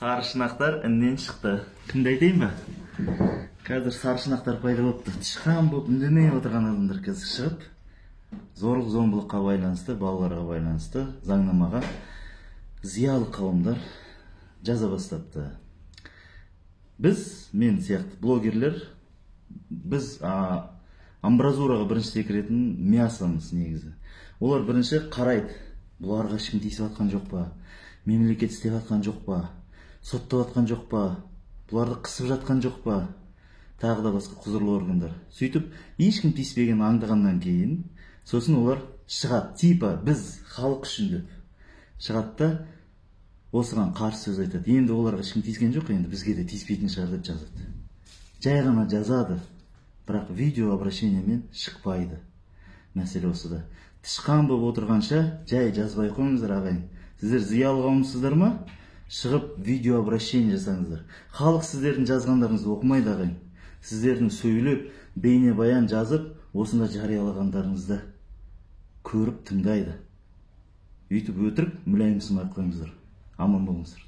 Сары шұнақтар іннен шықты. Кімді айтайын ба? Қазір сары шұнақтар пайда болыпты. Тышқан болып үндемей отырған адамдар қазір шығып, зорлық зомбылыққа байланысты, балаларға байланысты заңнамаға зиялы қауымдар жаза бастапты. Біз, мен сияқты блогерлер, біз амбразураға бірінші секіретін мясомыз негізі. Олар бірінші қарайды, бұларға ешкім тиісіп жатқан жоқ па, мемлекет істеп жатқан жоқ па, соттап жатқан жоқ па, бұларды қысып жатқан жоқ па, тағы да басқа құзырлы органдар. Сөйтіп ешкім тиіспегенін аңдығаннан кейін сосын олар шығады, типа біз халық үшін деп шығады да, осыған қарсы сөз айтады. Енді оларға ешкім тиіскен жоқ, енді бізге де тиіспейтін шығар деп жазады. Жай ғана жазады, бірақ видео обращениемен шықпайды. Мәселе осыда. Тышқан болып отырғанша жай жазбай қойыңыздар, ағайын. Сіздер зиялы қауымсыздар ма? Шығып видео обращение жасаңыздар. Халық сіздердің жазғандарыңызды оқымайды, ағайын. Сіздердің сөйлеп, бейнебаян жазып, осында жариялағандарыңызды көріп тыңдайды. Өйтіп өтірік мүләйімсімай қойыңыздар. Аман болыңыздар.